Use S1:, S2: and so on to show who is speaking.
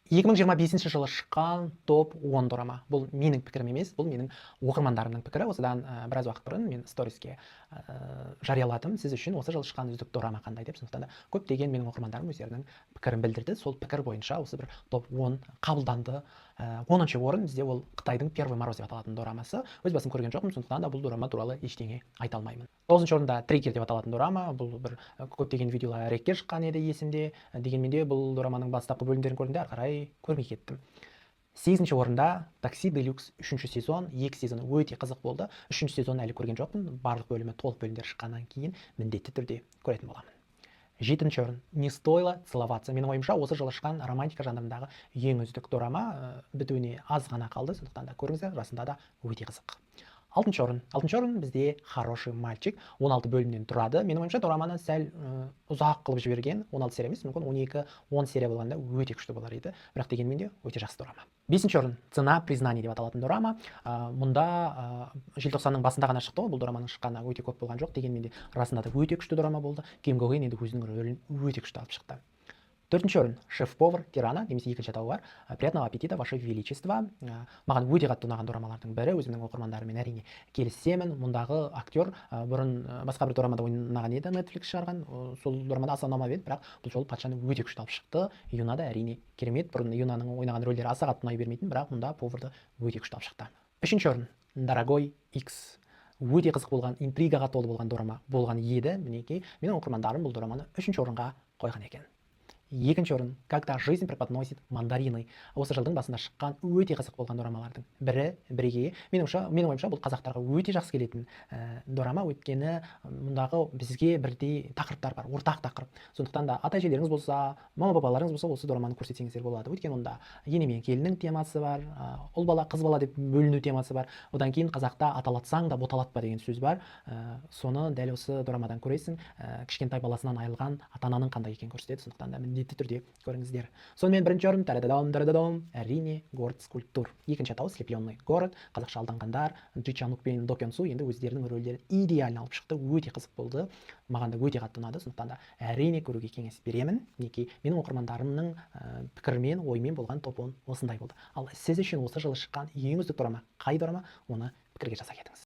S1: 2025 жылы шыққан топ 10 дорама. Бұл менің пікірім емес, бұл менің оқырмандарымның пікірі. Осыдан біраз уақыт бұрын мен сториске жарияладым: сіз үшін осы жылы шыққан үздік дорама қандай деп. Сондықтан да көптеген менің оқырмандарым өздерінің пікірін білдірді. Сол пікір бойынша осы бір топ 10 қабылданды. 10-орын бізде ол Қытайдың «Первый мороз» деп аталатын дорамасы. Өз басым көрген жоқпын, сондықтан да бұл дорама туралы ештеңе айта алмаймын. 9-орында «Триггер» деп аталатын дорама. Бұл бір көптеген видеолар рекке шыққан еді, есімде. Дегенмен де бұл дораманың бастапқы бөлімдерін көрдім де, ары қарай көрмей кеттім. 8-орында «Такси Делюкс», үшінші сезон. Екі сезоны өте қызық болды. Үшінші сезонын әлі көрген жоқпын. Барлық бөлімі, толық бөлімдер шыққаннан кейін міндетті түрде көретін боламын. 7-орын «Не стоило целоваться». Менің ойымша, осы жылы шыққан романтика жанрындағы ең үздік дорама. Бітуіне аз ғана қалды, сондықтан да көріңіздер, расында да өте қызық. Алтыншы орын бізде «Хороший мальчик», 16 бөлімнен тұрады. Менің ойымша, дораманы сәл ұзақ қылып жіберген. 16 серия емес, мүмкін, 12-10 серия болғанда өте күшті болар еді, бірақ дегенмен де өте жақсы дорама. 5-орын «Цена признания» деп аталатын дорама. Мұнда желтоқсанның басында ғана шықты ғой. Бұл дораманың шыққанына өте көп болған жоқ, дегенмен де расында да өте күшті дорама болды. Ким Го Ын енді өзінің рөлін өте күшті алып шықты. 4-орын «Шеф повар Тирана» немесе екінші атауы бар «Приятного аппетита, ваше величество». Маған өте қатты ұнаған дорамалардың бірі. Өзімнің оқырмандарыммен, әрине, келісемін. Мұндағы актер бұрын басқа бір дорамада ойнаған еді, Netflix шығарған. Сол дорамада аса ұнамап еді, бірақ бұл жолы патшаны өте күшті алып шықты. Юна да, әрине, керемет. Бұрын Юнаның ойнаған рөлдері аса қатты ұнай бермейтін, бірақ мұнда поварды өте күшті алып шықты. 3-орын «Дорогой Икс». Өте қызық болған, интригаға толы болған дорама болған еді. Мінекей, менің оқырмандарым бұл дораманы 3-орынға қойған екен. 2-орын «Когда жизнь преподносит мандарины». Осы жылдың басында шыққан өте қызық болған дорамалардың бірі, бірегейі. Менің ойымша, бұл қазақтарға өте жақсы келетін дорама, өйткені мұндағы бізге бірдей тақырыптар бар, ортақ тақырып. Сондықтан да ата әжелеріңіз болса, мама папаларыңыз болса, осы дораманы көрсетсеңіздер болады, өйткені онда ене мен келіннің темасы бар, ұл бала, қыз бала деп бөліну темасы бар. Одан кейін қазақта «аталатсаң да боталатпа» деген сөз бар, соны дәл осы дорамадан көресің. Кішкентай баласынан айырылған ата ананың қандай екенін көрсетеді. Сондықтан да міндетті түрде көріңіздер. Сонымен, 1-орын, тарададам, тарададам, әрине, «Город скульптур», екінші атауы «Слепленный город», қазақша «Алданғандар». Джи Чанук пен До Кён Су енді өздерінің рөлдерін идеально алып шықты. Өте қызық болды, маған да өте қатты ұнады. Сондықтан да, әрине, көруге кеңес беремін. Мінекей, менің оқырмандарымның пікірімен, ойымен болған топ 10 осындай болды. Ал сіз үшін осы жылы шыққан ең үздік дорама қай дорама? Оны пікірге жаза кетіңіз.